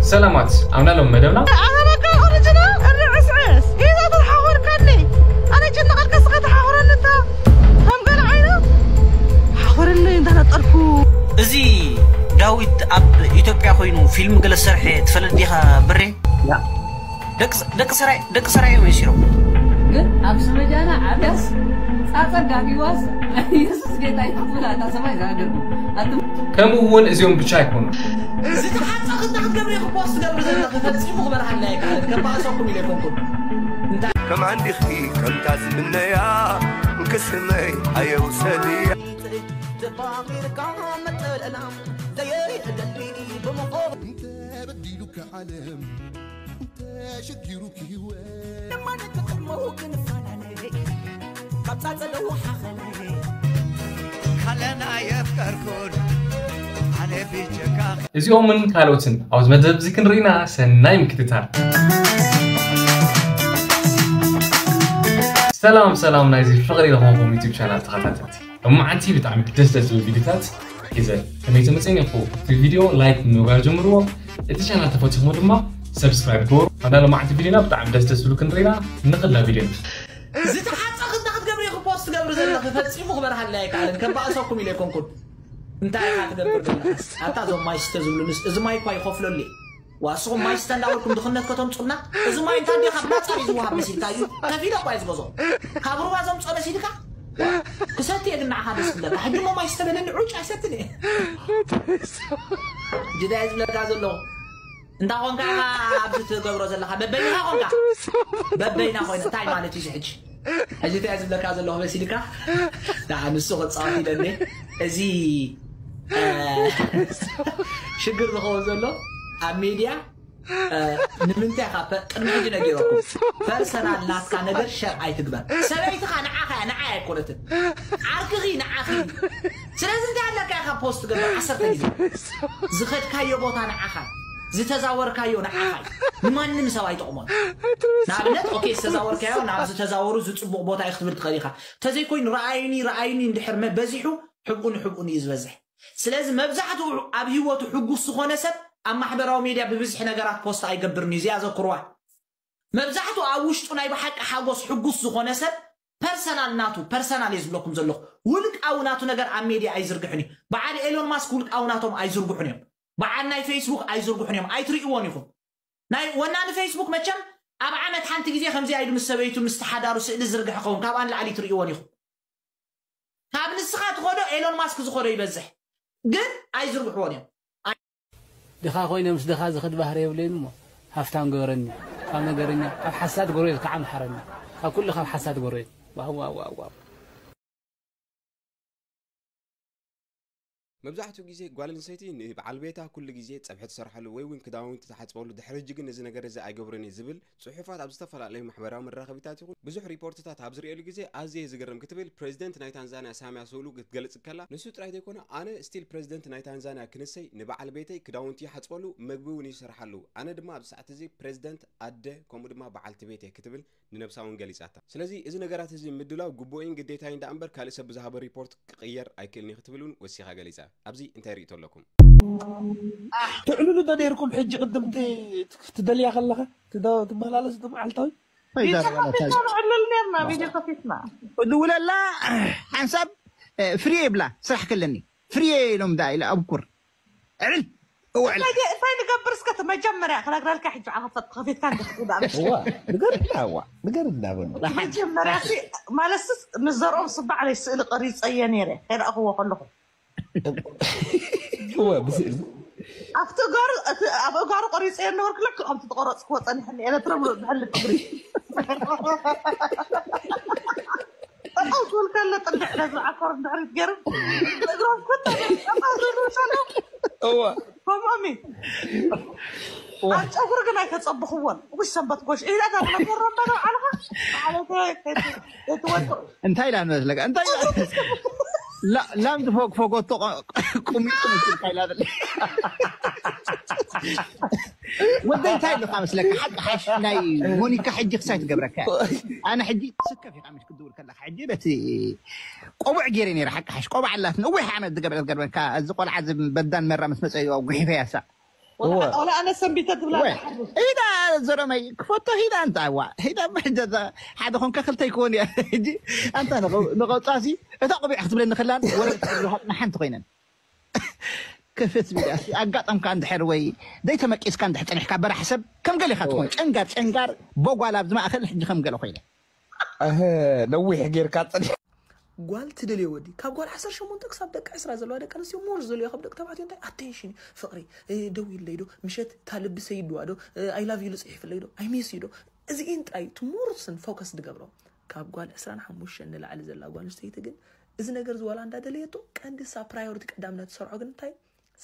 ሰላማት ኣምና ሎም መደብና ኣነ በቃ ኦሪጅና እርዕስዕስ ኢዛ ተሓወርካኒ ኣነ ጭንቐልካ ስኻ ተሓወረኒ እታ ከም ገለ ዓይና ሓወረኒ እንዳነጠርኩ እዚ ዳዊት ኣብ ኢትዮጵያ ኮይኑ ፊልም ገለ ዝሰርሐ ትፈልጥ ዲኻ ብሬ? ያ። ደቂ ደቂ ሰራይ ደቂ ሰራይ እዮም መሲሮም። ግን ኣብ ስመጃና ዓብያስ ጻጸ ጋቢዋስ ኢየሱስ ጌታ ይትብላ እታ ሰማይ ዝሃገርኩም ኣቱም ከምኡ እውን እዚኦም ብቻ ኣይኮኑ። ዝተሓጸ ክዳ ክትገብሪ ኢኹ ፖስት ትገብሪ ዘለኺ ፈጺሙ ክበርሃልና ኣይከኣልን። ከባእሰኩም ኢለ ኣይኮንኩን። እንታይ ከማን ዲኺ ከምታ ዝምነያ ክስመይ ኣየውሰድያ። ተፋቒርካ መጠለና ዘየደሊ ብምኾን እንተ በዲሉካ ዓለም እንተ ሸጊሩክ ህይወት ለማን ክጥዕመው ክንፈላለ ካብ ጻጸ ለወሓኸለ ካለና የፍቀርኩን ኣነ ብጀካ እዚኦምን ካልኦትን ኣብዚ መደብ እዚ ክንርኢና ሰናይ ምክትታል። ሰላም ሰላም ናይዚ ፍቕሪ ዝኾንኩም ዩቱብ ቻናል ተኸታተልቲ። ሎማዓንቲ ብጣዕሚ ደስ ደስ ዝብል ቪዲዮታት ሒዘ ከመይ ተመፅን ኢኹ እቲ ቪዲዮ ላይክ ምግባር ጀምርዎ። እቲ ቻናል ተፈቲኹሞ ድማ ሰብስክራይብ ግበሩ። ኣና ሎማዓንቲ ቪዲዮና ብጣዕሚ ደስ ደስ ዝብሉ ክንርኢና ንኽላ ቪዲዮ ዝተሓፀ ክዳ ክትገብሪ ኢኹ ፖስት ትገብሪ ዘለኺ ፈፂሙ ክበርሃለይ ኣይከኣልን። ከባእሰኩም ኢለ ኣይኮንኩን። እንታይ ኢኻ ትገብር ዘለኻስ? ኣታ እዞም ማይ ስተ ዝብሉንስ እዚ ማይ እኳ ይኸፍለሉ እየ። ዋ እስኹም ማይ ስተ እንዳበልኩም ድኽነት ከተምፁልና? እዚ ማይ እንታይ እንዲኻ ብናፃ ድዩ ዝወሃብ መሲልካ እዩ? ከፊለ እኳ እየ ዝገዝኦ። ካብ ሩባ ዘምፅኦ መሲልካ? ክሰቲ እየ ግን ንዓኻ ደስ ክብለካ። ሕጂ እሞ ማይ ስተ በለኒ ዑጭ ኣይሰትን እየ። ጅዳ እየ ዝብለካ ዘለኹ። እንታ ኾንካ ኢኻ ኣብዚ ትገብሮ ዘለኻ? በበይንኻ ኾንካ? በበይና ኾይኑ እንታይ ማለት እዩ እዚ ሕጂ? ሕጂ እንታይ ዝብለካ ዘለኹ መሲልካ? ደኣ ንሱ ክጻወት ኢለኒ። እዚ እ፣ ሽግር ዝኸውን ዘሎ ኣብ ሜድያ እ፣ ንምንታይ ኢኻ ፐ- ቅድሚ ሕጂ ነጊረኩም ፐርሰናል ናትካ ነገር ሸር ኣይትግበር። ሰበይትኻ ንዓኻ እያ፣ ንዓይ ኣይኮነትን። ዓርክኺ ንዓኺ እዩ። ስለዚ እንታይ ኣለካ ኢኻ ፖስት ገበር ዓሰርተ ግዜ ዝኸድካዮ ቦታ ንዓኻ እዩ። ዝተዛወርካዮ ንዓኻ እዩ። ንማንም ሰብ ኣይጠቕሞን። ንኣብነት ኦኬ ዝተዛወርካዮ ናብ ዝተዛወሩ ዝፅቡቕ ቦታ እዩ ክትብል ትኽእል ኢኻ። ተዘይኮይኑ ረኣዩኒ ረኣዩኒ እንድሕር መ- በዚሑ ሕብኡ ንሕብኡ እዩ ዝበዝሕ። ስለዚ መብዛሕትኡ ኣብ ህይወቱ ሕጉስ ዝኾነ ሰብ ኣብ ማሕበራዊ ሜድያ ብብዝሒ ነገራት ፖስት ኣይገብርን እዩ። እዚኣ ዘክርዋ። መብዛሕትኡ ኣብ ውሽጡ ናይ ብሓቂ ሓጎስ ሕጉስ ዝኾነ ሰብ ፐርሰናል ናቱ ፐርሰናል እየ ዝብለኩም ዘለኹ ውልቃዊ ናቱ ነገር ኣብ ሜድያ ኣይዝርግሕን እዩ። በዓል ኤሎን ማስክ ውልቃዊ ናቶም ኣይዝርግሑን እዮም። በዓል ናይ ፌስቡክ ኣይዝርግሑን እዮም። ኣይትርእይዎን ኢኹም። ናይ ወናኒ ፌስቡክ መቸም ኣብ ዓመት ሓንቲ ግዜ ከምዚ ኣይዱ ምስ ሰበይቱ ምስ ተሓዳሩ ስእሊ ዝርግሕ ኸውን ካብኣ ንላዕሊ ትርእይዎን ኢኹም። ካብ ንስኻ ትኸዶ ኤሎን ማስክ ዝኸዶ ይበዝሕ ግን ኣይዝርግሕዎን እዮም። ድኻ ኮይነ ምስ ድኻ ዝኽድ ባህሪ የብለይን እሞ ሃፍታም ግበረኒ ካብ ነገረኛ ካብ ሓሳድ ጎረቤት ከዓ ምሓረኒ ካብ ኩሉ ካብ ሓሳድ ጎረቤት ዋው ዋው ዋው ዋው መብዛሕትኡ ግዜ ጓል ኣንስተይቲ ንበዓል ቤታ ኩሉ ግዜ ጸብሒ ትሰርሓሉ ወይ እውን ክዳውንቲ ትሓጽበሉ፣ ድሕሪ ሕጂ ግን እዚ ነገር እዚ ኣይገብርን እየ ዝብል ጽሑፋት ኣብ ዝተፈላለዩ ማሕበራዊ መራኸቢታት ይኹን ብዙሕ ሪፖርትታት ኣብ ዝርእየሉ ግዜ ኣዝየ እየ ዝገርም ክትብል ፕሬዚደንት ናይ ታንዛንያ ሳምያ ሱሉሁ ክትገልጽ ከላ፣ ንሱ ጥራይ ዘይኮነ ኣነ ስቲል ፕሬዚደንት ናይ ታንዛንያ ክንሰይ ንበዓል ቤተይ ክዳውንቲ ይሓጽበሉ፣ መግቢ እውን ይሰርሓሉ፣ ኣነ ድማ ኣብዚ ሰዓት እዚ ፕሬዚደንት፣ ኣደ ከምኡ ድማ በዓልቲ ቤት እየ ክትብል ንነብሳ እውን ገሊጻታ። ስለዚ እዚ ነገራት እዚ ምድላው ግቡእን ግዴታይን ደኣ እምበር ካልእ ሰብ ብዝሃቦ ሪፖርት ክቕየር ኣይክእልን እዩ ክትብል እውን ወሲኻ ገሊጻ። ኣብዚ እንታይ ርእይቶ ኣለኩም? ትዕልሉ ዶ ነይርኩም ሕጂ ቅድም ት- ትደልያ ከለኻ ትደ- ትመላለስ ዶ መዓልታዊ ይዘረባለታ ንዕልል ነርና ቪድዮ ከፊትና ንውለላ ሓንሳብ ፍርየ ይብላ ስራሕ ከለኒ ፍርየ ኢሎም ዳ ኢለ ኣብኩር ዕልል እውዕል እንታይ ደ- እንታይ ንገብር እስከ እቲ መጀመርያ ክነግረልካ ሕጂ ዓኸፈት ከፊትካ እንዲኽትዳ እዋ ንገርና እዋ ንገርና በሉ መጀመርያ ሲ ማለትስ ንዘርኦም ስባዕ ለይ ስእሊ ቀሪፀየ ነይረ ከይረእኽዎ ከለኹ እወ ብስእሊ ኣብቲ እጋሩ እቲ ኣብ እጋሩ ቆሪፀ የነበርኩ ልክዕ ከምቲ ተቆረፅክዎ ፀኒሐኒ ኤረትረ ብሎ ዝሕልፍ እግሪ ጠጠው ትብል ከለ ጥልዕ ነዚ ዓኮር ድሕሪት ገይሩ እግሮም ኩታ ጠጠው ዝብሉ ሰለ እወ ከምኦም ኣብ ጨጉሪ ግን ኣይተፀብኽዎን ውሽ ሰንበት ጎሽ ኢላታ ትነገሮም በለው ዓለኻ ዓለተ ከይትወድቁ እንታይ ኢላ ንመስለካ እንታይ ኢላ ላ- ላም ዝፈግፈጎቶ ቁ- ቁሚጦ መስልካ ኢላ ዘለ ወደ እንታይ ኣለካ መስለካ ሓቂ ሓሽ ናይ ሞኒካ ሕጂ ክሳይ ትገብረካ እያ። ኣነ ሕጂ ስከፍ ኢኻ ምሽ ክድውል ከለካ ሕጂ በቲ ቆቡዕ ገይረ ነይረ ሓቂ ሓሽ ቆቡዕ ኣላት ንዊሕ ዓመት ዝገበረት ገርበካ እዚ ቆልዓ እዚ በዳን መራ ምስ መፀ ጉሒፈ ያሳ ወላ ኣነ ሰንቢተ ትብላ። ኢዳ ዘረመይ ክፈቶ ሂዳ እንታ ዋ ሂዳ ብሕደዛ ሓደ ኾንካ ክልተ ይኮን እያ። ሕጂ ኣንታ ንቐውጻሲ እታ ቆቢዕ ክትብለኒ ክላን ወረ ንሓንቲ ኮይነን ከፈት ሚድያ ኣጋጠምካ እንድሕር ወይ ዘይተመቂስካ እንድሕር ጸኒሕካ በራሕ ሰብ ከም ገሌኻ ትኾን ጨንጋር ጨንጋር ቦጓል ኣብዚ ማእኸል ሕጂ ከም ገለ ኮይነ ነዊሕ ጌርካ ጸኒሕ ጓል ትደልዮ ወዲ ካብ ጓል ዓሰርተ ሸሞንተ ክሳብ ደቂ ዕስራ ዘለዋ ደቂ ኣንስትዮ ሞር ዝደልዮ ካብ ደቂ ተባዕትዮ እንታይ ኣቴንሽን ፍቕሪ ደው ኢለይ ዶ ምሸት እታ ልቢ ሰይድዋ ዶ ኣይ ላቭ ዩ ልፅሒፍለይ ዶ ኣይ ሚስ ዩ ዶ እዚኢን ጥራይ ትሞርስን ፎከስ ዝገብሮ ካብ ጓል ዕስራን ሓሙሽተን ንላዕሊ ዘላ ጓል ኣንስተይቲ ግን እዚ ነገር ዝዋላ እንዳደለየቶ ቀንዲ ሳ ፕራዮሪቲ ቀዳምነት ዝሰርዖ ግን እንታይ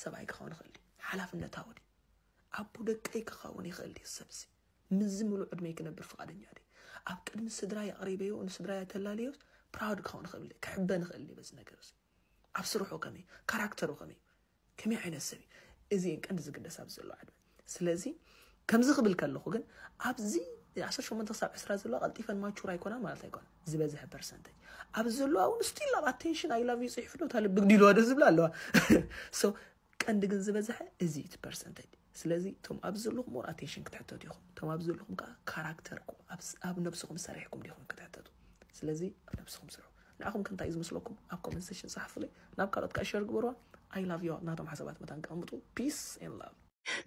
ሰብኣይ ክኸውን ይኽእል ሓላፍነታዊ ድዩ ኣቦ ደቀይ ክኸውን ይኽእል ድዩ ሰብዚ ምዚ ምሉእ ዕድመይ ክነብር ፍቓደኛ ድየ ኣብ ቅድሚ ስድራይ ኣቕሪበዮ ንስድራይ ተላልዮስ ፕራውድ ክኸውን ይኽእል ድየ ክሕበ ንኽእል ድየ በዚ ነገር እዚ ኣብ ስርሑ ከመይ ካራክተሩ ከመይ ከመይ ዓይነት ሰብ እዩ እዚኤን ቀንዲ ዝግደስ ኣብዚ ዘሎ ዕድመ ስለዚ ከምዚ ክብል ከለኹ ግን ኣብዚ ዓሰርተ ሸሞንተ ክሳብ ዕስራ ዘለዋ ቀልጢፈን ማቹር ኣይኮናን ማለት ኣይኮነን ዝበዝሐ ፐርሰንተጅ ኣብዚ ዘለዋ እውን ስቲል ኣብ ኣቴንሽን ኣይ ላቭ ዩ ፅሒፉ ዶ ታለ ብግዲልዋ ዶ ዝብላ ኣለዋ ቀንዲ ግን ዝበዝሐ እዚ እቲ ፐርሰንተጅ ስለዚ እቶም ኣብዚ ዘለኹም ሞር ኣቴንሽን ክትሕተቱ ኢኹም እቶም ኣብዚ ዘለኹም ከዓ ካራክተርኩም ኣብ ነብስኹም ሰሪሕኩም ዲኹም ክትሕተቱ ስለዚ ኣብ ነብስኹም ስርሑ ንዓኹም ከ እንታይ እዩ ዝመስለኩም ኣብ ኮመንት ሴሽን ፀሓፉለይ ናብ ካልኦት ከዓ ሸር ግበርዋ I love you ናቶም ሓሳባት መታን ከቐምጡ peace and love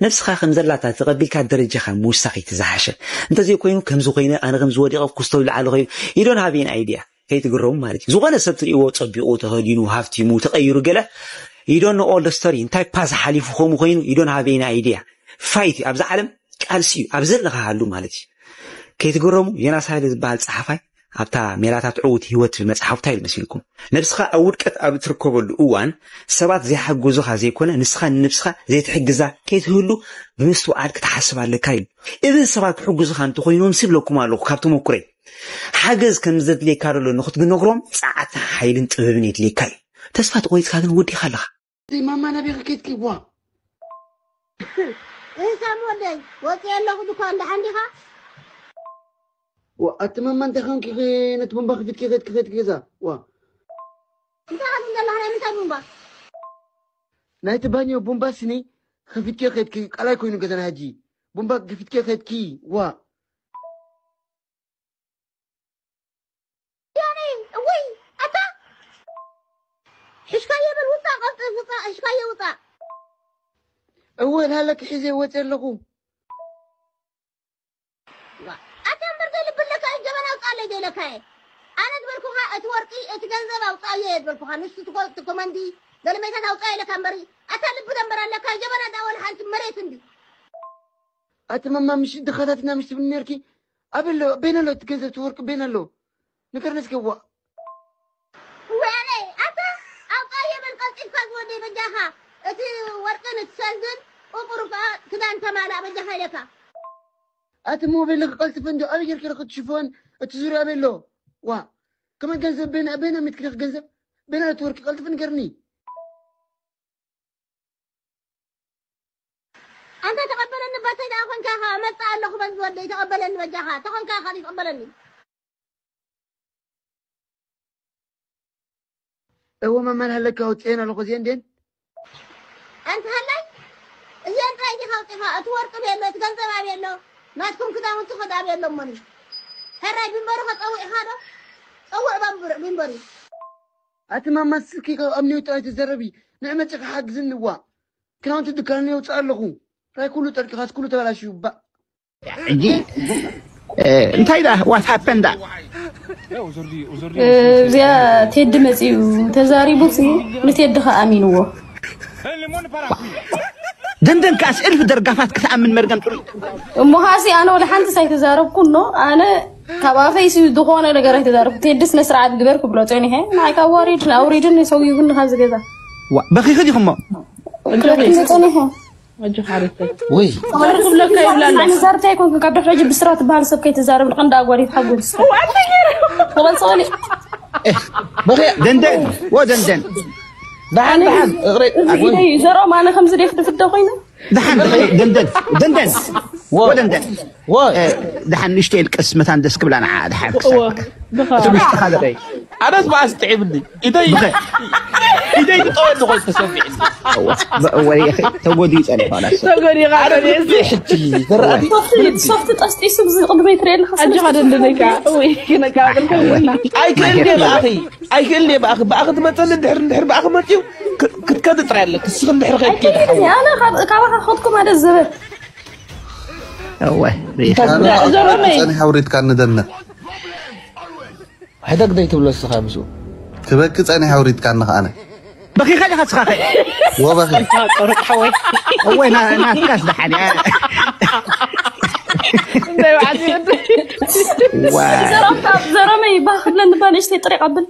ነብስኻ ከም ዘላታ ተቐቢልካ ደረጃኻ ምውሳኽ እቲ ዝሓሸ እንተዘይኮይኑ ከምዚ ኮይነ ኣነ ከምዚ ወዲቐ ክስተው ይልዓለ ኮይኑ you don't have any idea ከይትግረሙ ማለት እዩ ዝኾነ ሰብ ትርእይዎ ፀቢቑ ተኸዲኑ ሃፍቲሙ ተቐይሩ ገለ you don't know all the story እንታይ ፓዝ ሓሊፉ ከምኡ ኮይኑ you don't have any idea fight እዩ ኣብዚ ዓለም ቃልሲ እዩ ኣብ ዘለኻ ሃሉ ማለት እዩ ከይትግረሙ ዮናስ ሃይለ ዝበሃል ፀሓፋይ ኣብታ ሜላታት ዕዉት ህይወት ዝብል መፅሓፉ እንታይ ኢሉ መሲልኩም ነብስኻ ኣብ ውድቀት ኣብ እትርከበሉ እዋን ሰባት ዘይሓግዙኻ ዘይኮነ ንስኻ ንነብስኻ ዘይትሕግዛ ከይትህሉ ብምስትውዓል ክትሓስብ ኣለካ ኢሉ እብን ሰባት ክሕግዙኻ እንተኾይኖም ስብለኩም ኣለኹ ካብ ተመኩረይ ሓገዝ ከም ዘድልየካ ደሎ ንክትነግሮም ፃዕትን ሓይልን ጥበብን የድልየካ እዩ ተስፋ ተቆሪፅካ ግን ወዲኻ ኣለኻ ማማ ናበይ ከድኪ ዋ እህ ሳም ወደይ ወፂ ኣለኹ ድኳን ደሓን ዲኻ ኣቲ ማማ እንታይ ኮንኪ ነቲ ቡምባ ክፊትኪ ከድኪ ከድኪ ገዛ ዋ እንታይ ከትም ዘለኻ ናይ ምንታይ ቡምባ ናይቲ ባንዮ ቡምባ ስኒ ከፊትኪ ከድኪ ቃላይ ኮይኑ ገዛና ሕጂ ቡምባ ክፊትኪ ከድኪ ዋ ያኔ እውይ ኣታ ሕሽካዮ በል ውፃእ ቀልጥፍ ውፃእ ሕሽካዮ ውፃእ እወ ናለኪ ሒዘ ወፂ ኣለኹ ኣታ እምበር ዘይልብለካ ጀበና ኣውፃለይ ዘይለካየ ኣነ ዝበልኩኻ እቲ ወርቂ እቲ ገንዘብ ኣውፃዮ እየ ዝበልኩኻ ንሱ ትኮመንዲ ገለመይታት ኣውፃዮ ኢለካ እምበሪ ኣታ ልቢ ደንበር ኣለካ ጀበና ዳወል ሓንቲ መሬት እንዲ ኣቲ መማ ምሽ ድኻታትና ምሽ ትብል ነርኪ ኣበሎ ቤን ኣሎ እቲ ገንዘብ እቲ ወርቂ ቤን ኣሎ ንገርኒ እስኪ ዋ ወያነይ ኣታ ኣውፃዮ በል ቀልጢፍካ ዝወደይ በጃኻ እቲ ወርቅን እቲ ሰልድን ቁቁር ከዓ ክዳን ተማላእ በጃኻ ኢለካ ኣቲ ሞባይል ክቀልጥፍ እንዲ ኣበይ ጌርኪ ረክት ሽፎን እቲ ዙርያ ቤሎ ዋ ከመይ ገንዘብ ቤና ቤና ሚትክሪክ ገንዘብ ቤና እቲ ወርቂ ቀልጥፍ ንገርኒ ኣንታ ተቐበለኒ ባተይ ደኣ ኮንካ ኢኻ መጽእ ኣለኹ በዚ ወደይ ተቐበለኒ በጃኻ ተኾንካ ኢኻ ተቐበለኒ እወ መመን ሃለካ ኣውፅኤን ኣለኹ እዚኤን ድን ኣንተ ሃላይ እዚኤን ጥራይ ዲኻ ኣውፂኻ እቲ ወርቂ ቤሎ እቲ ገንዘብ ኣቤሎ ናትኩም ክዳውንቲ ኸዳ ኣቤሎ እሞኒ ሕራይ ቢንበሩ ከፀውዕ ኢኻ ዶ ፀውዕ ባንብር ቢንበሩ ኣቲ ማማ ስልኪ ካብ ኣብ ኒው ጥራይ ትዘረቢ ንዕመፂ ክሓግዝኒ ዋ ክዳውንቲ ድካን የውፅእ ኣለኹ ራይ ኩሉ ጠርቂኻት ኩሉ ተበላሽዩ ባእ ሕጂ እንታይ ዳ what happened ዳ እዚኣ ቴዲ መፂኡ ተዛሪቡ ንቴዲ ከኣሚንዎ ደንደን ከኣስ እልፍ ደርጋፋት ክትኣምን መርገም ጥሩ እሞ ኻሲ ኣነ ወላ ሓንቲ ሳይተዛረብኩ ኖ ኣነ ካብ ኣፈይሲ ዝኾነ ነገር ኣይተዛረብኩ ቴዲ ስነ ስርዓት ግበር ክብሎ ፀኒሐ ንዓይ ካብ ዋሪድ ኣውሪድን ሰውዩ ግን ካብዚ ገዛ በኺኺ ዲኹሞ ክለኩም ፀኒሐ ወይ ክብለካ ይብላለ ዛርብታ ይኮንኩ ካብ ድሕሪ ሕጂ ብስራ ትበሃል ሰብ ከይትዛረብ ንቀንዳ ኣጓዲት ሓጎስ ተበልፀወሊ ደንደን ወደንደን ደሓን ደሓን እግረይ ዘሮም ኣነ ከምዚ ደፍ ድፍደ ኮይኑ ደሓን ደንደን ደንደን ወደንደን ደሓን ንሽተ ኢልቀስ መታን ደስ ክብላ ንዓ ደሓን ክሳብ እቲ ምሽጥኻ ዘረይ ኣነስ መዓስ ጥዒምኒ። ኢደይ ኢደይ ትጠወኒ ኮይኑ ተሰሚዕኒ። እወ፣ እወ፣ ተጎዲኡ ጸኒሑ ኣላስ። ተጎዲኻ ኣነ ተቤስ ልቢ ሕጂ ተራእቲ ሶፍቲ ጠስጢሱ ብዚ ቅድመይ ትርእየለካ ኣጆኻ ደንደነካ ወይ ክነካ ብልከልና ኣይክእል ድየ ብኣኺ ኣይክእል ድየ ብኣኺ ብኣኺ ትመፀኒ ድሕር ድሕር ብኣኺ መፅዩ ክ- ክትከዲ ጥራይ ኣለኪ እስኺ እንድሕር ከይትከዲ ሓዊ ኣነ ካብ- ካባኻ ከድኩም ኣደ ዘበት እወ፣ ሪኢኻ። ዘሮመይ ጸኒሕ ኣውሪድካ ንደነ ሕደግ ደይ ትብሎ እስኻ ምስኡ ክበኪ ጸኒሕ ኣውሪድካ ንኸኣነ በኺኻ ዲኻ ንስኻ ኸ? ወበኺ እወ፣ ና- ናትካስ ደሓን እያ። እንታይ በዓል ይወደይ ዋ፣ ዘሮመይ ባህ ክብለኒ ባንእሽተይ ጥሪ ቀብል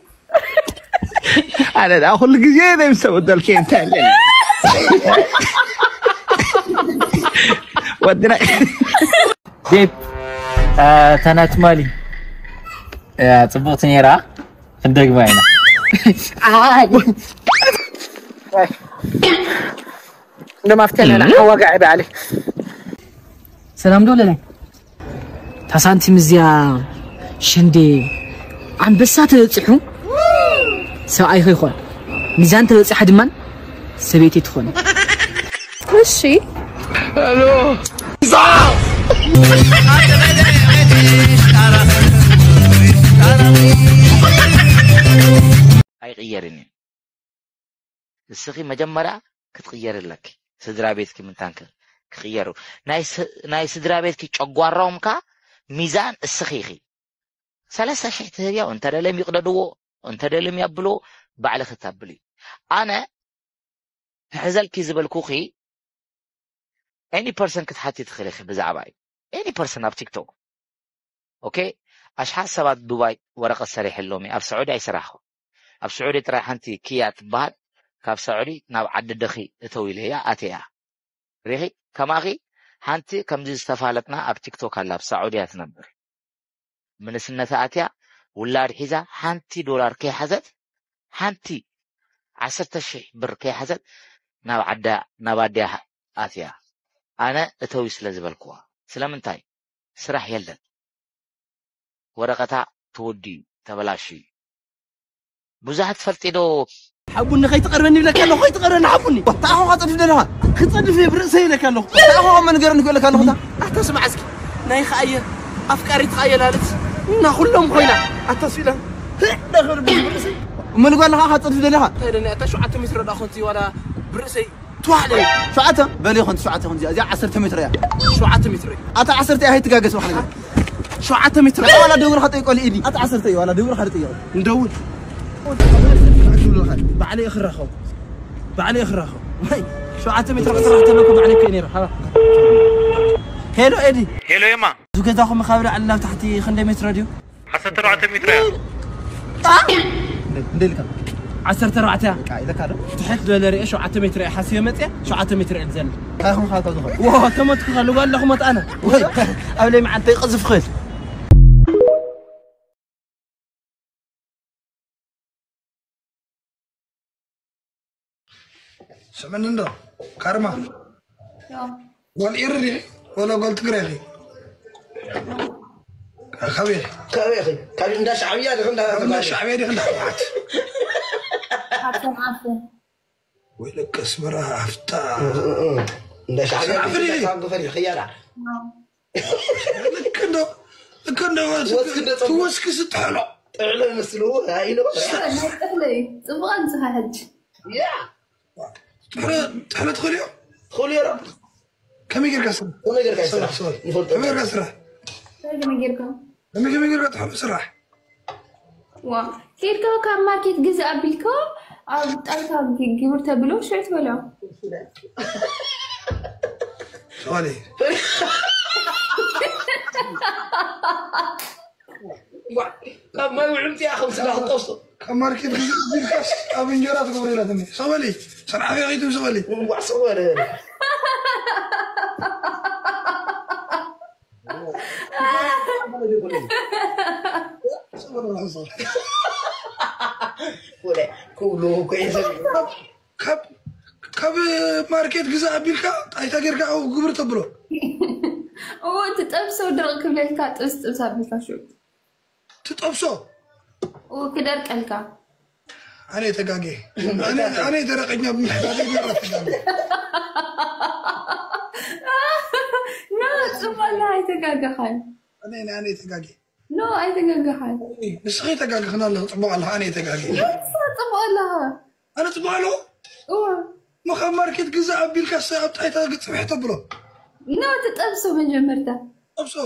ኣነ ደኣ ኩሉ ግዜ ናይ ምስ ተበደልኩ እንታይ ኣለኒ? ወድና ቤብ ተናትማሊ ጽቡቕቲ ነይራ። ክንደግማ ኢና። እንደማፍተነ ሓዋጋ ዕቢ ዓሊ ሰላም ዶ ለላይ እታ ሳንቲም እዚኣ ሸንዴ ኣንበሳ ተበፂሑ ሰብኣይ ከይኮን ሚዛን ተበፂሓ ድማ ሰበይቲ ትኾን። እሺ ኣይቕየርን እዩ። እስኺ መጀመርያ ክትቕየሪ ኣለኪ። ስድራ ቤትኪ ምንታን ክቕየሩ ናይ ስድራ ቤትኪ ጨጓራኦም ከ ሚዛን እስኺ ኢኺ። ሰለስተ ሽሕ ትህብዮ እንተደልዮም ይቕደድዎ እንተደልዮም የብልዎ ባዕልኺ ተብሊ። ኣነ ክሕዘልኪ ዝበልኩኺ any person ክትሓቲ ትኽእሊ ኢኺ ብዛዕባይ any person ኣብ ቲክቶክ okay ኣሽሓት ሰባት ዱባይ ወረቐት ሰሪሐሎም እየ ኣብ ስዑዲ ኣይሰራሕኹ ኣብ ስዑዲ ጥራይ ሓንቲ ክያ ትበሃል ካብ ሳዑዲ ናብ ዓዲ ደኺ እተው ኢለያ ኣተያ ሪኺ ከማኺ ሓንቲ ከምዚ ዝተፋለጥና ኣብ ቲክቶክ ኣላ ኣብ ሳዑዲ እያ ትነብር ምንስነታ ኣትያ ውላድ ሒዛ ሓንቲ ዶላር ከይሓዘት ሓንቲ ዓሰርተ ሽሕ ብር ከይሓዘት ናብ ዓዳ ናብ ኣድያ ኣትያ ኣነ እተዊ ስለ ዝበልክዋ ስለምንታይ ስራሕ የለን ወረቐታ ተወዲኡ ተበላሽዩ ብዙሓት ትፈልጢ ዶ ሓቡኒ ከይትቐርበኒ ይብለካ ኣለኹ ከይትቐርበኒ ሓቡኒ ተኣኸኻ ጸድፍ ደለኻ ክጸድፍ እየ ብርእሰይ ይብለካ ኣለኹ ተኣኸኻ መንገር ንክእለካ ኣለኹ ኣታ ስማዕ እስኪ ናይ ኸኣየ ኣፍቃሪት ኸኣየ ላልት እና ኩሎም ኮይና ኣታ ስኢላ ደኸር ብርእሰይ መልጓ ኣለኻ ኸጸድፍ ደለኻ እንታይ ደኒ ኣታ ሸውዓተ ሜትሮ ዳ ኮንቲ ዋላ ብርእሰይ ትዋሕደ ሸውዓተ በል ይኹን ሸውዓተ ይኹን እዚኣ ዓሰርተ ሜትሮ እያ ሸውዓተ ሜትሮ ኣታ ዓሰርተ እያ ኣይትጋገስ ዋሕደ ሸውዓተ ሜትሮ ዋላ ደውል ኸጠይቆ ልኢዲ ኣታ ዓሰርተ እዩ ዋላ ደውል ኸጠይቆ እንደውል ባዕለይ ክራኸው ባዕለይ ክራኸው ወይ ሸውዓተ ሜትሮ ክስራሕ ተለኩ ባዕለይ ከ ነይረ ሓባ ሄሎ ኤዲ ሄሎ የማ እዚ ገዛኹም ካብ ላዕሊ ናብ ታሕቲ ክንደይ ሜትሮ ድዩ ዓሰርተ ኣርባዕተ ሜትሮ እያ እንደልካ ዓሰርተ ኣርባዕተ እያ ኢለካ ዶ ትሕት ዝበለ ርአ ሸውዓተ ሜትሮ እያ ሓስዮ መፅያ ሸውዓተ ሜትሮ እየ ዘለ እንታይ ኹም ካብ ዝኾን ዋ ተመትኩ ከልዋ ኣለኹ መጣነ ኣብ ለይ መዓልተ ይቐዝፍ ኽእል ስምዕኒ እንዶ ካርማ ጓል ኤሪ ዲኺ ወላ ጓል ትግራይ ኺ ካበይ ኺ ካበይ ኺ ካብ እንዳ ሻዕብያ ዲኺ እንዳ እንዳ ሻዕብያ ዲኺ እንዳ ህወሓት ካብቶም ዓርሰ ወይ ለቀስ በራ ኣፍታ እንዳ ሻዕብያ ዲኺ ካብ ፈሪኺ ኽያዳ ልክ እንዶ ልክ እንዶ ትወስኪ ስጥሕሎ ጥዕሎ ይመስሉ ኣይሎ ጥሕለ እዩ ጽቡቕ ኣምጽኻ ሕጂ ያ ጥሕሎ ትኽእልዮ ትኽእልዮ ከመይ ጌርካ ስራሕ ከመይ ጌርካ ስራሕ ከመይ ጌርካ ስራሕ ከመይ ጌርካ ከመይ ከመይ ጌርካ ትሕሎ ስራሕ ዋ ኬድካ ካብ ማርኬት ግዛእ ኣቢልካ ኣብ ጣልካ ግብር ተብሎ ሽዑ ትበልዖ ሶሊ ካብ ማይ ውዕምቲ ኢኻ ከም ስጋ ክትጠብሶ ካብ ማርኬት ግዛእ ኣቢልካስ ኣብ እንጀራ ትገብሮ ኢላትኒ ሰበሊ ሰንዓፈ ኸይትም ሰበሊ እንቋዕ ሰበለ ካብ ማርኬት ግዛእ ኣቢልካ ጣይታ ጌርካ ግብር ተብሎ እዎ ትጠብሶ ድርቕ ክብለልካ ጥብስ ጥብስ ኣቢልካ ሽዑ ትጠብሶ ክደርቀልካ። ኣነ ተጋጌ ኣነ ደረቀኛ ብምሕዳገ ተጋጌ ና ጽቡቅ ኣለኻ ኣይተጋገኻን። ኣነ ኣነ ተጋጌ ኖ ኣይተጋገኻን። ንስኺ ተጋግኽና ኣለኹ ጽቡቅ ኣለኻ ኣነ ተጋጌ። ንሳ ጽቡቅ ኣለኻ። ኣነ ጽቡቅ ኣለኹ። እዋ መኻብ ማርኬት ግዛ ኣቢልካ ስ ኣብ ጣይታ ግጽብሕ ተብሎ። ና ትጠብሶ መጀመርታ። ጠብሶ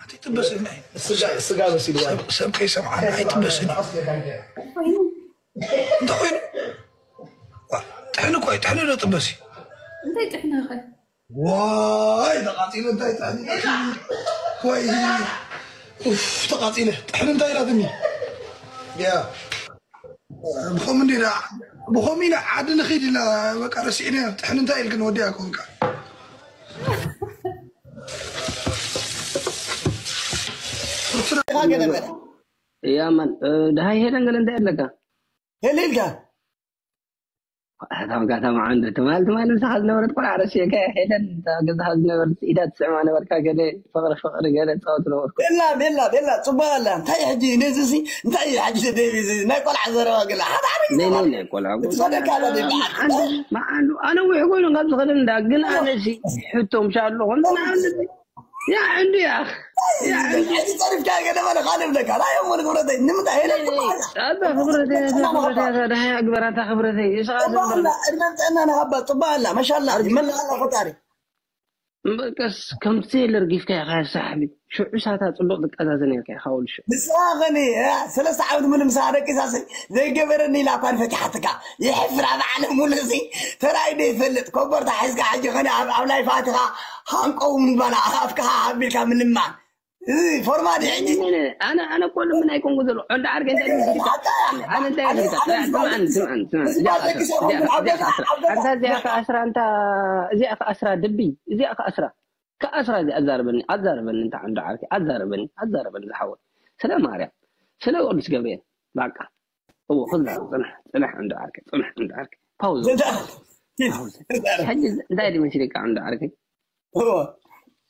ኣቲ ጥበሰኒ። ስጋ ስጋ በሲሉ ሰብ ከይሰምዓና ኣይጥበስን። እንተኮይኑ ጥሕኒ እኮ እዩ ጥሕኒ ዶ ጥበስ እዩ? እንታይ ጥሕኒ ኸ? ዋይ ተቃፂለ እንታይ ጥሕኒ ወይ ኡፍ ተቃፂለ ጥሕኒ እንታይ ኢላትኒ? ያ ብኸም እንዲ ብኸም ኢና ዓዲ ንኺድ ኢላ በቃ ረሲዕና ጥሕኒ እንታይ ኢልክን ወዲያ ከውልካ ያማን ደሃይ ሄደን ገለ እንታይ ኣለካ? ሄለ ኢልካ ታምጋታ መዓንዶ ትማል ትማል ምሳኻ ዝነበረት ቆልዓ ረሲዕካ ሄደን ገዛኻ ዝነበረት ኢዳ ትስዕማ ነበርካ ገለ ፍቕሪ ፍቕሪ ገለ ፃወት ነበርኩ ቤላ ቤላ ቤላ ፅቡቅ ኣላ እንታይ ሕጂ ነዚ ሲ እንታይ እዩ ሕጂ ደቢ ናይ ቆልዓ ዘረባ ገለ ሓደ ዓበይ ናይ ናይ ናይ ቆልዓ ዝኸደካ ኣላ ደቢ መዓንዶ ኣነ ውሕ ኮይኑ ካብ ዝኸደ እንዳ ግን ኣነ ሲ ሕቶ ምሻ ኣለኹ ንዓንዚ يا عندي يا اخ يا عندي ጸሪፍካ ገለ ማለት ካልእ ብለካ ራዮም ወለ ክብረተይ ንምንታይ ሄለ ኣታ ክብረተይ ኣታ ክብረተይ ኣታ ደሃይ ኣግበር ኣታ ክብረተይ ይስኻ ዝንበር እድመን ጥዕና ንሃባ ጽባ ኣላ ማሻላ ይመላ ኣላ ፈጣሪ በቀስ ከም ትሴለር ጊፍካ ኢኻ ሳሕቢ ሽዑ ሳታ ጽቡቕ ትቀዛዘን ኢልካ ኢኻ ወልሽ ንስኻ ኸኒ ሰለስተ ዓመት ሙሉ ምሳኻ ደቂሳስ ዘይገበረኒ ኢላ እኳ ንፈቲሓትካ ይሕፍራ በዓለ ሙሉ እዚ ተራይ ዶ ይፈልጥ ኮቦርታ ሒዝካ ሕጂ ኸኒ ኣብ ላይፍ ኣትኻ ሃንቀው ምባል ኣፍካ ኣቢልካ ምልማን እዚ ፎርማት እዩ ሕጂ ኣነ ኣነ እኮ ልምን ኣይኮንኩ ዘሎ እንዳ ዓርከይ እንታይ ኢልካ ኣነ እንታይ ኢልካ ስምዓን ስምዓን ስምዓን እዚኣ ከ ኣስራ እዚኣ ከ ኣስራ ድቢ እዚኣ ከ ኣስራ ከኣስራ እዚ ኣዛርበኒ ኣዛርበኒ እንታ እንዶ ዓርከይ ኣዛርበኒ ኣዛርበኒ ዝሓወይ ስለ ማርያም ስለ ቅዱስ ገብርኤል ባቃ እዎ ክዛረብ ፅንሕ ፅንሕ እንዶ ዓርከይ ፅንሕ እንዶ ዓርከይ ፓውዝ ሕጂ እንታይ ድመሲለካ እንዶ ዓርከይ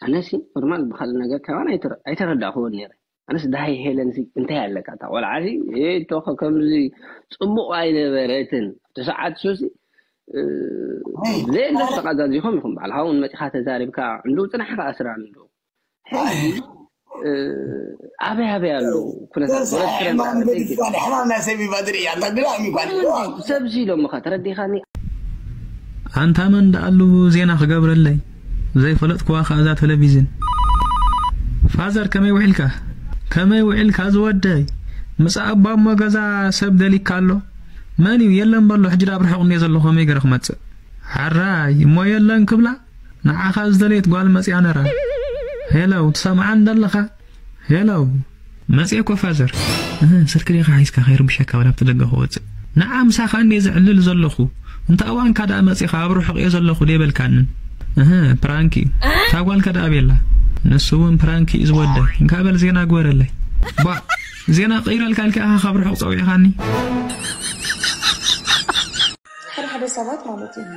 ኣነሲ ኖርማል ብካል ነገር ከማን ኣይተረዳእክዎን ነረ ኣነስ ዳሃይ ሄለን እንታይ ኣለካ እታ ቆልዓ ሲ ቶኸ ከምዚ ፅቡቅ ኣይነበረትን ኣብቲ ሰዓት ሱሲ ዘየለ ተቃዛዚኹም ኢኹም በዓል ሃውን መፂኻ ተዛሪብካ እንዱ ፅናሕካ ኣስራን እንዱ ሕጂ ኣበይ ኣበይ ኣሎ ኩነታት ሕማም ናይ ሰብ ይባድር እያ እንታ ድላ ሚጓል ሰብ ሲ ኢሎምኻ ተረዲኻኒ ኣንታ መን ደኣሉ ዜና ክገብረለይ ዘይፈለጥክዋ ከኣ እዛ ተለቪዝን ፋዘር ከመይ ውዒልካ ከመይ ውዒልካ ዝወደይ ምጻእ ኣባ እሞ ገዛ ሰብ ደሊካ ኣሎ መን እዩ የለን በሎ ሕጂ ዳብ ርሑቕ እንድየ ዘለኹ ከመይ ገረ ክመጽእ ሓራይ እሞ የለን ክብላ ንዓኻ ዝደለየት ጓል መጽያ ነራ ሄለው ትሰምዓን ደለኻ ሄለው መጽየ እኮ ፋዘር እህ ስልኪ ዲኻ ሒዝካ ከይርብሸካ ወላ ኣብቲ ደገ ክወጽእ ንዓ ምሳኻ እንድየ ዝዕልል ዘለኹ እንተ እዋንካ ደኣ መጺኻ ኣብ ርሑቕ እየ ዘለኹ ደይበልካንን እህ ፕራንክ እዩ እታ ጓልከ ደኣ ቤላ ንሱ እውን ፕራንክ እዩ ዝወደ እንካ በል ዜና ግበረለይ ቧ ዜና ቀይረልካ ኢልካ ኢኻ ካብ ርሑቕ ጸዊዕኻኒ ሓደ ሓደ ሰባት ማለት እዩ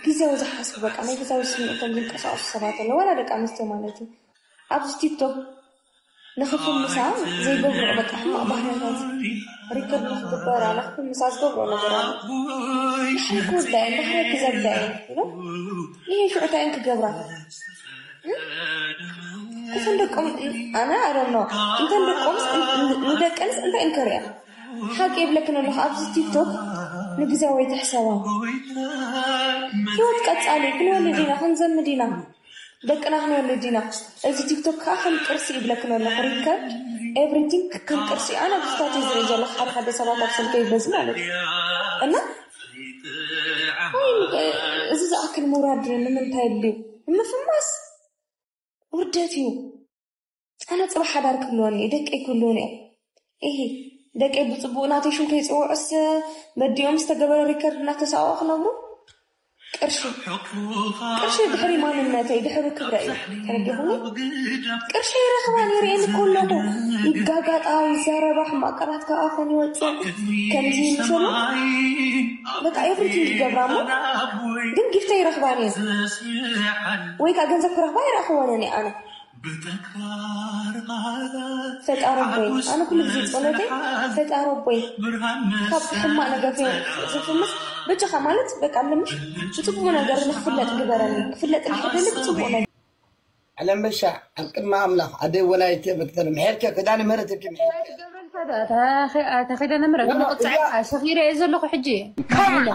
ግዜያዊ ዝሓስቡ በቃ ናይ ግዜያዊ ስምዒቶም ዝንቀሳቀሱ ሰባት ኣለዉ ዋላ ደቂ ኣንስትዮ ማለት እዩ ኣብዚ ቲክቶክ ንክፍምሳ ዘይገብርኦ በቃ ሕማቅ ባህርያታት ሪከርድ ንክግበራ ንክፍምሳ ዝገብርኦ ነገር ኣሎ ንሓይ ክወዳ እየን ባህርያ ክዘብዳ እየን ኢሎም ይሄ ሽዑታ እየን ክገብራ እተን ደቆም ኣነ ኣሮኖ እንተን ደቆምስ ንደቀንስ እንታይ እንከርእያ ሓቂ ይብለክን ኣለኹ ኣብዚ ቲክቶክ ንግዜያዊ ኣይትሕሰባ ህይወት ቀጻሊ ክንወልድ ኢና ክንዘምድ ኢና ደቅና ክንወልድ ኢና እዚ ቲክቶክ ከዓ ከም ቅርሲ ይብለክን ኣለኹ ሪከርድ ኤቭሪቲንግ ከም ቅርሲ ኣነ ብስታት ዝርኢ ዘለኹ ሓደ ሓደ ሰባት ኣብ ስልከይ በዚ ማለት እዩ እና እዚ ዝኣክል ምውራድ ንምንታይ ድልዩ ንምፍማስ ውርደት እዩ ኣነ ፅባሕ ሓዳር ክህልወኒ እዩ ደቀይ ክህልውን እዮም እሂ ደቀይ ብፅቡቅ ናተይ ሽም ከይፅውዑስ በዲኦም ዝተገበረ ሪከርድ እናተሳቀቁ ክነብሩ ቅርሺ ቅርሺ ድሕሪ ማንነተይ ድሕሪ ክብረ እዩ ተረዲኹኒ ቅርሺ ይረኽባ ነይረየን እኮ ኣለኹ ይጋጋጣ ይዛረባ ሕማቅ ቃላት ካብ ኣፈን ይወፅእ ከምዚ ይምሰሉ በቃ ኤቭሪቲንግ ይገብራ እሞ ግን ጊፍተይ ይረኽባ ነይሩ ወይ ከዓ ገንዘብ ክረኽባ ይረኽወነን ኣነ ፈጣሪ ኣቦይ፣ ኣነ ኩሉ ግዜ ጸሎተይ፣ ፈጣሪ ኣቦይ፣ ካብ ሕማቕ ነገር ከይ-፣ ዝፍምስ በጃኻ፣ ማለት በቃ ልምሽ ብጽቡቕ ነገር ንክፍለጥ ግበረኒ፣ ክፍለጥ እንድሕር ደሊ ብጽቡቕ ነገር። ዓለም በሻ ኣብ ቅድሚ ኣምላኽ ኣደይ ወላይት እየ መክተል ምሕርኪ ክዳን ምህረት እርኪ ምሕርኪ። ተኺዳነ ምረት ኖ፣ ኖ፣ ንቕጻዕ እዚኣ ሰኺረ እየ ዘለኹ ሕጂ። ኖ፣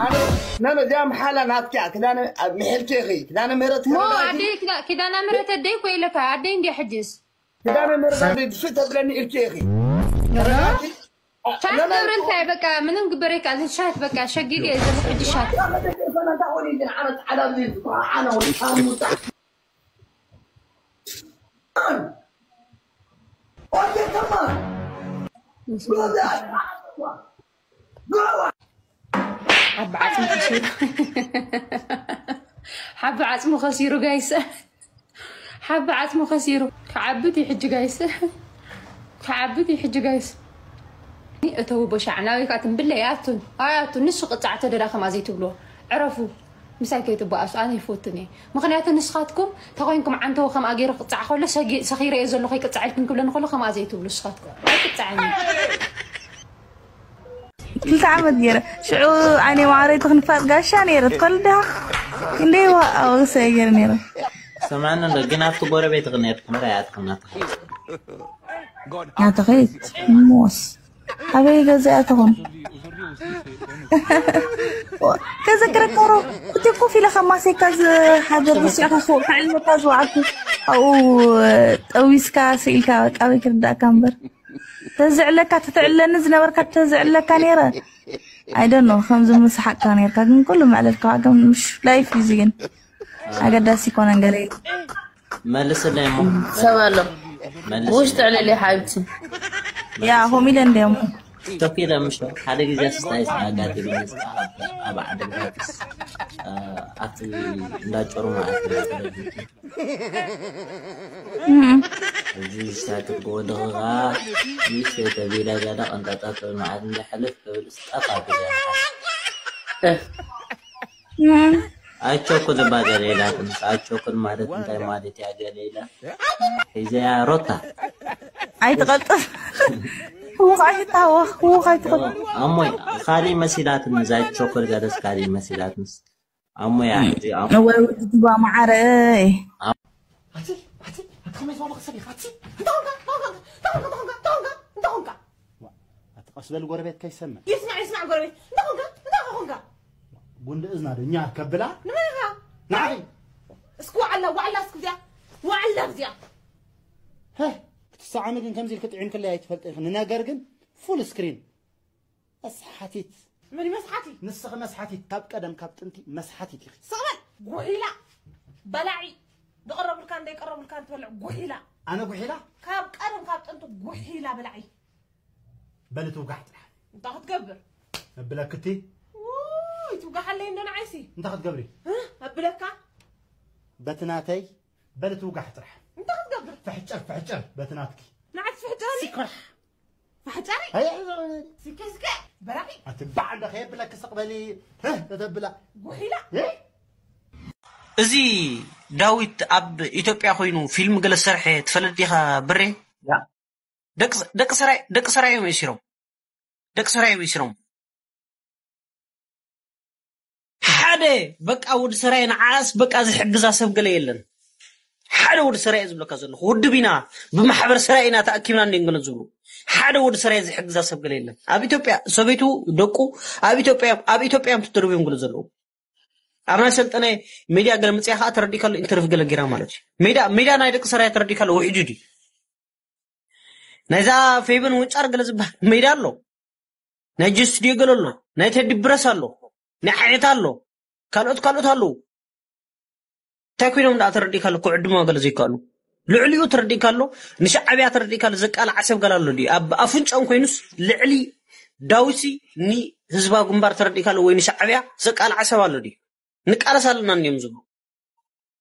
ኖ፣ እዚኣ ምሓላ ናትኪ እያ። ክዳነ ኣብ ምሕርኪ ኢኺ። ክዳነ ምህረት ሞ ከመይ ኣደይ ክዳ-፣ ኪዳነ ምረት ኣደይ እኮ ኢለካ ኣደይ እንድያ ሕጅስ። ክዳነ ምህረት ኣደይ ድፍእ ተብለኒ ኢልኪ ኢኺ። ኖ፣ ኖ። ሻት ኖ፣ ኖ። ገብረ እንታይ በቃ ምንም ግበረካ እዚ ሻት በቃ ሸጊገ እየ ዘለኹ ሕጂ ሻት። ሓቢ ዓጽሙ ከሲሩ። ሓቢ ዓጽሙ ከሲሩ ጋይስ። ሓቢ ዓጽሙ ከሲሩ። ክዓብድ እዩ ሕጂ ጋይስ። ክዓብድ እዩ ሕጂ ጋይስ። እተው ቦሻዕ ናበይ ከኣ ትንብለ ያቱን። ኣያቱን ንሱ ቅጻዕ ተደዳ ከምኣ ዘይትብልዎ። ዕረፉ። ምሳይ ከይትበኣሱ፣ ኣነ ይፈትን እየ። ምኽንያቱ ንስኻትኩም ተኾይንኩም ዓንተው ከምኣ ገይሩ ክቅጻዕ ከሎ ሰጊ-፣ ሰኺረ እየ ዘሎ ከይቅጻዕ ኢልኩም ክብለኒ ከሎ ከምኣ ዘይትብሉ ንስኻትኩም። ኣይቅጻዕን እዩ። ክልተ ዓመት ገይረ። ሽዑ ኣነ ማዕረይቲ ክንፋጥ ጋሻ ነይረ። ትኸል ድኻ? ክንደይ ዋ-፣ ኣወሰ ገይረ ነይረ። ሰማዕኒ እንዶ ግን ኣብቲ ጎረቤትኺ ነርኩም ዶ ኣያትኩም ናትኺ? ናትኺ? ሞስ። ኣበይ ገዛ እያ ትኾን? ከዘክረካ ሮ፣ እቲ ኮፍ ኢለ ከማሴካ ዝሓደር ርሲዕካ ክዕልመካ ዝወዓልኩ ኣብኡ ጠዊስካ ስኢልካ በቃ ኣበይ ክርዳእካ እምበር። ተዝዕለካ፣ ተትዕለኒ ዝነበርካ ተዝዕለካ ነይረ። I don't know፣ ከምዚ ምስሓቅካ ነይርካ፣ ግን ኩሉ መዕለልካ ዋጋ ምሽ ላይፍ እዩ፣ እዚ ግን ኣገዳሲ ይኮነን ገለ ኢሉ። መልስለይ እሞ። ሰብ ኣሎ። መልስ። ውሽጢ ዕልል ሓብቲ። ያ፣ ሆም ኢለ እንደ እሞ። ቶክ ኢለ ምሽ ሓደ ግዜ ስታይ ኣጋጢሙኒ፣ ኣብ ዓዲ ግራት፣ እ፣ ኣብቲ እንዳ ጮሩ ማለት እዩ። እም። እዚ ሳክት ጎደኻ፣ ይሽ ተቢላ ጋዳ ቀንጣጣ መዓት እንዳሕልፍ ክብል ስጣፍ ኣብያ። እም። ኣይቸኩል እባ ገለ ኢላትንስ፣ ኣይቸኩል ማለት እንታይ ማለት እያ ገለ ኢላ? ሒዘያ ሮታ። ኣይትቐልጥፍ። ህውኽ ኣይትታወኽ፣ ህውኽ ኣይትኾን። ኣሞይ፣ ካሊእ መሲላትኒ፣ እዛ ኣይቸኩል ገለስ ካሊእ መሲላትንስ። ኣሞይ፣ ኣሕዚ ኣሞ-፣ ወይ ውድድባ መዓረይ። ኣቲ፣ ኣቲ፣ ኣቲ ከመይ ዝበለ ክሰብ ኢኻ? ኣቲ፣ እንታይ ኾንካ? እንታይ ኾንካ? እንታይ ኾንካ? እንታይ ኾንካ? እንታይ ኾንካ? እንታይ ኾንካ? ኣቲ ቀስ በል ጎረቤት ከይሰምዕ። ይስማዕ፣ ይስማዕ ጎረቤት። እንታይ ኾንካ? እንታይ ኾንካ? ጉንዲ እዝና ዶ እኛ ከብላ? ንመን ኢኻ? ንዓኺ። እስኪ ዋዕላ፣ ዋዕላ እስኪ እዚኣ። ዋዕላ እዚኣ። ሀህ፣ ክትሰዓሚ ግን ከምዚ ኢልክ ጥዒምክለይ ኣይትፈልጥ ኢኺ። ንነገር ግን ፉል ስክሪን። መስሓቲት። መን እዩ መስሓቲ? ንስኺ መስሓቲት፣ ካብ ቀደም ካብ ጥንቲ መስሓቲት ኢኺ። ስቕ በል፣ ጉሒላ፣ በላዒ፣ ዝቐረቡልካን ዘይቀረቡልካን ትበልዕ ጉሒላ። ኣነ ጉሒላ? ካብ ቀደም ካብ ጥንቲ ጉሒላ በላዒ። በሊ ትውጋሕ ጥራሕ። እንታይ ክትገብር? እብለክቲ? ውይ፣ ትውጋሓለይ እንዶ ንዓይሲ። እንታይ ክትገብሪ? እ? እብለካ? በቲ ናተይ፣ በሊ ትውጋሕ ጥራሕ። እንታይ ክትገብር? ፍሕጨር፣ ፍሕጨር፣ በቲ ናትኪ። ንዓይ ትፍሕጨረኒ? ሲኮራሕ። ፋሕጫሪ? ኣይ፣ ኣይ፣ ኣይ፣ ኣይ። ስከ፣ ስከ፣ በላዒ። ኣቲ ባዕ እንዳ ከየብለኪ ስቕ በሊ። ህህ፣ ተተብላ። ጉሒላ። እ? እዚ ዳዊት ኣብ ኢትዮጵያ ኮይኑ ፊልም ገለ ዝሰርሐ ትፈልጥ ዲኻ ብሬ? ያ። ደቂ፣ ደቂ ሰራይ፣ ደቂ ሰራይ እዮም እሲሮም። ደቂ ሰራይ እዮም እሲሮም። ሓደ በቃ ወዲ ሰራይ ንዓስ በቃ ዝሕግዛ ሰብ ገለ የለን። ሓደ ወዲ ሰራይ እየ ዝብለካ ዘለኹ። ውድብ ኢና፣ ብማሕበር ሰራይ ኢና ተኣኪብና እንዲን ገለ ዝብሉ። ሓደ ወዲ ሰራይ ዝሕግዛ ሰብ ገለ የለን። ኣብ ኢትዮጵያ ሰበይቱ፣ ደቁ ኣብ ኢትዮጵያ፣ ኣብ ኢትዮጵያ እዮም ተደርብዮም ገለ ዘለዉ። ኣብ ናይ ሰልጠነ ሜድያ ገለ መፅያ ከዓ ተረዲእካ ኣሎ፣ ኢንተርቪው ገለ ጌራ ማለት እዩ። ሜዳ፣ ሜዳ ናይ ደቂ ሰራይ ተረዲእካ ኣሎ፣ ውሕጁ ድዩ? ናይዛ ፌቨን ውንጫር ገለ ዝበሃል ሜዳ ኣሎ። ናይ ጀስት ዲዮ ገለ ኣሎ። ናይ ቴዲ ብረስ ኣሎ። ናይ ዓየት ኣሎ። ካልኦት፣ ካልኦት ኣለዉ። እንታይ ኮይኖም ደኣ ተረዲእካ ኣሎ? ክዕድሞ ገለ ዘይከኣሉ። ልዕሊኡ ተረዲእካ ኣሎ። ንሻዕብያ ተረዲእካ ኣሎ። ዘቃልዓ ሰብ ገለ ኣሎ ድዩ? ኣብ ኣፍንጫኦም ኮይኑስ ልዕሊ ዳዊትሲ ንህዝባዊ ግንባር ተረዲእካ ኣሎ ወይ ንሻዕብያ ዘቃልዓ ሰብ ኣሎ ድዩ? ንቃለስ ኣለና እንዲዮም ዝብሉ።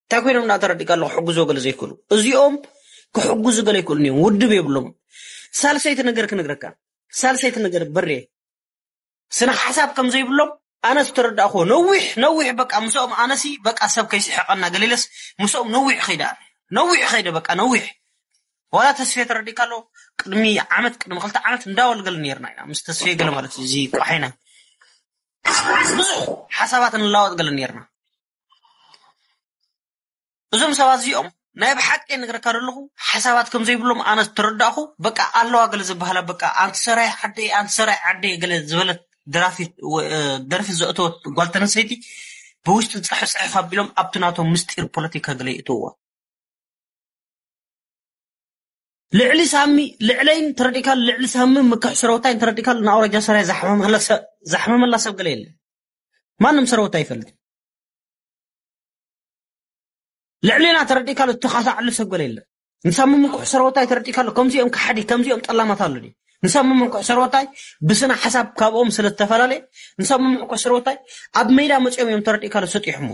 እንታይ ኮይኖም ደኣ ተረዲእካ ኣለኹ ክሕግዞ ገለ ዘይክእሉ? እዚኦም ክሕግዙ ገለ ይክእሉ እዮም። ውድብ የብሎም። ሳልሰይቲ ነገር ክነግረካ። ሳልሰይቲ ነገር በሬ። ስነ ሓሳብ ከም ዘይብሎም ኣነስ ተረዳእኹ። ነዊሕ፣ ነዊሕ በቃ ምስኦም ኣነሲ በቃ ሰብ ከይስሕቀና ገለ ኢለስ ምስኦም ነዊሕ ኸይዳ። ነዊሕ ኸይደ በቃ ነዊሕ። ዋላ ተስፌ ተረዲካ ኣሎ። ቅድሚ ዓመት ቅድሚ ክልተ ዓመት እንዳወልገል ነርና ኢና ምስ ተስፌ ገለ ማለት እዩ። እዚ ቆሓይና ብዙሕ ሓሳባት ንላወጥ ገለ ነርና። እዞም ሰባት እዚኦም ናይ ብሓቂ ንግረካ ዘለኹ ሓሳባት ከም ዘይብሎም ኣነ ተረዳእኹ። በቃ ኣለዋ ገለ ዝበሃላ በቃ ኣንቲ ሰራይ ዓደይ ኣንቲ ሰራይ ዓደይ ገለ ዝበለት ደራፊት ወ- እ፣ ደርፊ ዘእተወት ጓል ተነሰይቲ ብውሽጢ ጽሕፍ ጽሕፍ ኣቢሎም ኣብቲ ናቶም ምስጢር ፖለቲካ ገለ ይእትውዋ። ልዕሊ ሳሚ ልዕለይን ተረዲካሉ ልዕሊ ሳሚ ምክሕ ስረውታይን ተረዲካሉ ንኣውረጃ ሰራይ ዘሕመመላ ሰብ ገለ የለ። ማንም ሰረውታ ይፈልጥ። ልዕሌና ተረዲካሉ እተኻሳዕሉ ሰብ ገለ የለ። ንሳሚ ምክሕ ሰረውታይ ተረዲካሉ ከምዚኦም ከሓዲ ከምዚኦም ጠላማት ኣሎ ድዩ? ንሳሚ ምክሕ ሰረውታይ ብስነ ሓሳብ ካብኦም ስለ ዝተፈላለየ ንሳሚ ምክሕ ሰረውታይ ኣብ ሜዳ መፅኦም እዮም ተረዲካሉ ሰጢሖሞ።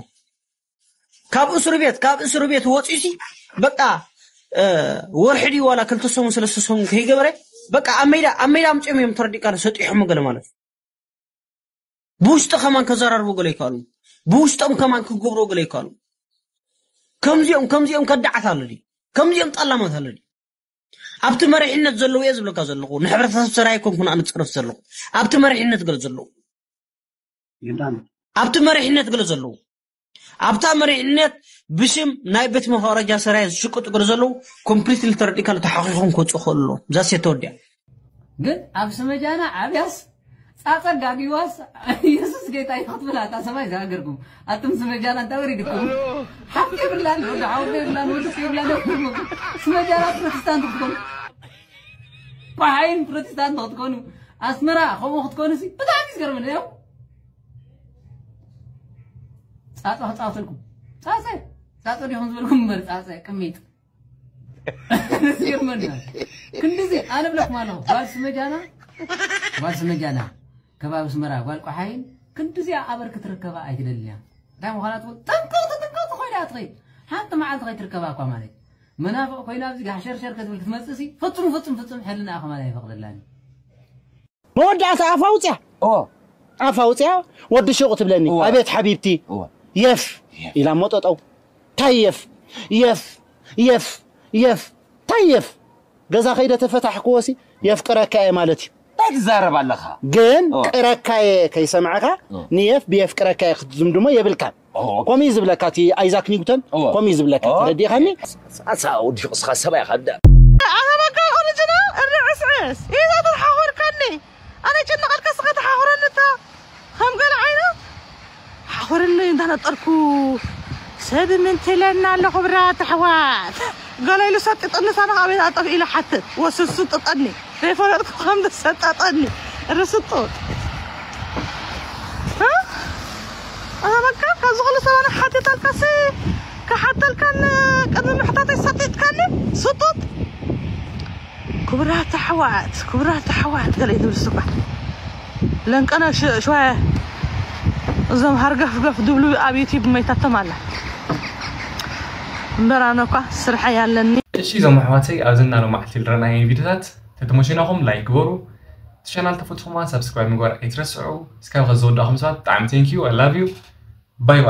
ካብ እስሩ ቤት ካብ እስሩ ቤት ወፂኡሲ በቃ እ፣ ወርሒ ድዩ ዋላ ክልተ ሰሙን ሰለስተ ሰሙን ከይገበረ በቃ ኣብ ሜዳ ኣብ ሜዳ ኣምፅኦም እዮም ተረዲእካ ሰጢሖም ገለ ማለት እዩ። ብውሽጢ ከማን ከዘራርቡ ገለ ይከኣሉ። ብውሽጦም ከማን ክገብሩ ገለ ይከኣሉ። ከምዚኦም ከምዚኦም ከዳዓት ኣሎ ድዩ? ከምዚኦም ጠላማት ኣሎ ድዩ? ኣብቲ መሪሕነት ዘለዉ እየ ዝብለካ ዘለኹ ንሕብረተሰብ ሰራይ ኮንኩን ኣነ ዝፀረፍ ዘለኹ ኣብቲ መሪሕነት ገለ ዘለዉ ኣብቲ መሪሕነት ገለ ዘለዉ ኣብታ መሪሕነት ብሽም ናይ ቤት መፋረጃ ሰራይ ዝሽቅጡ ገለ ዘለዉ ኮምፕሊትሊ ተረዲእካ ተሓኺኾም ክወፁ ክኽእሉ ኣለዎም። ዛሴ ተወዲያ። ግን ኣብ ስመጃና ዓብያስ ጻጸ ጋጊዋስ ኢየሱስ ጌታ እዩ ክትብል ኣታ ሰማይ ዝሃገርኩም ኣቱም ስመጃና እንታይ ወሪድኩም ሓፍቲ የብላን ወዲ ሓወቦ የብላን ወዲ ሱ የብላን ስመጃና ፕሮቴስታንት ክትኮኑ ኳሓይን ፕሮቴስታንት ክትኮኑ ኣስመራ ከምኡ ክትኮኑ ሲ ብጣዕሚ ዝገርመኒ ያው ጻጸ ክጻወተልኩም ጻጸ ጻጸ ዲኹም ዝበልኩም እምበር ጻጸ ቅሚጥ ዝገርመኒ ክንድዚ ኣነ ብለኩም ኣለኹ ጓል ስመጃና ጓል ስመጃና ከባቢ ኣስመራ ጓል ቆሓይን ክንድዚኣ ኣበር ክትርከባ ኣይትደልን እያ እንታይ ምዃና ትብል ጥንቅቕቲ ጥንቅቕቲ ኮይና ትኸይድ ሓንቲ መዓልቲ ከይትርከባ እኳ ማለት መናፍቕ ኮይና ኣብዚ ጋሕሸርሸር ከትብል ክትመጽእ ሲ ፍጹም ፍጹም ፍጹም ሕልና ከማን ኣይፈቕደላን መወዳእታ ኣፋ ኣውፅያ እዎ ኣፋ ኣውፅያ ወዲ ሹቕ ትብለኒ እወ። ኣቤት ሓቢብቲ እወ የፍ ኢላ ሞጠጠው ታይ የፍ የፍ የፍ የፍ ታይ የፍ ገዛ ከይደ ተፈታሕክዎ ሲ የፍቅረካ እየ ማለት እዩ እንታይ ትዛረብ ኣለኻ ግን እወ። ቅረካየ ከይሰማዕካ እወ። ንየፍ ብየፍቅረካየ ክትዝምድሞ የብልካን እወ። ከምኡ እዩ ዝብለካ እቲ ኣይዛክ ኒውተን እወ። ከምኡ እዩ ዝብለካ እወ። ተረዲኻኒ ኣሳ ወዲቑ ስኻ ሰብኣይ ኻዳ ኣባካ ቆልጅና እርዕስዕስ ኢዛ ተሓኾርካኒ ኣነ ጨነቐልካ ስኻ ተሓኾረኒ እታ ከም ገለ ዓይነት ሓኾርኒ እንዳነጠርኩ ሰብ ምንትለና ኣሎ ክብራት ኣሕዋት ገለ ኢሉ ሰጢጥኒ ሳና ኣበይ ኣጠፍ ኢለ ሓትት ወስሱ ጥጠኒ ዘይፈለጥኩ ከም ዝሰጠጠኒ ርስጡጥ ኣበቃ ካብዚ ኩሉ ሰባና ሓቲተልካሲ ክሓተልካን ቅድሚ ምሕታተይ ሰጢጥካኒ ስጡጥ ክቡራት ኣሕዋት ክቡራት ኣሕዋት ገለ ትብል ስኳ ለንቀና ሽዋየ እዞም ሃርገፍገፍ ድብሉ ኣብ ዩቲብ መይታቶም ኣላ እምበር ኣነ እኳ ስርሐይ ኣለኒ እሺ እዞም ኣሕዋተይ ኣብዚ እና ሎማዕልቲ ዝረኣናዮ ቪዲዮታት ተተመሽናኹም ላይክ ግበሩ እቲ ቻናል ተፈትኹማ ሳብስክራይብ ምግባር ኣይትረስዑ እስካብ ከዚ ዝወዳእኹም ሰባት ብጣዕሚ thank you I love you bye bye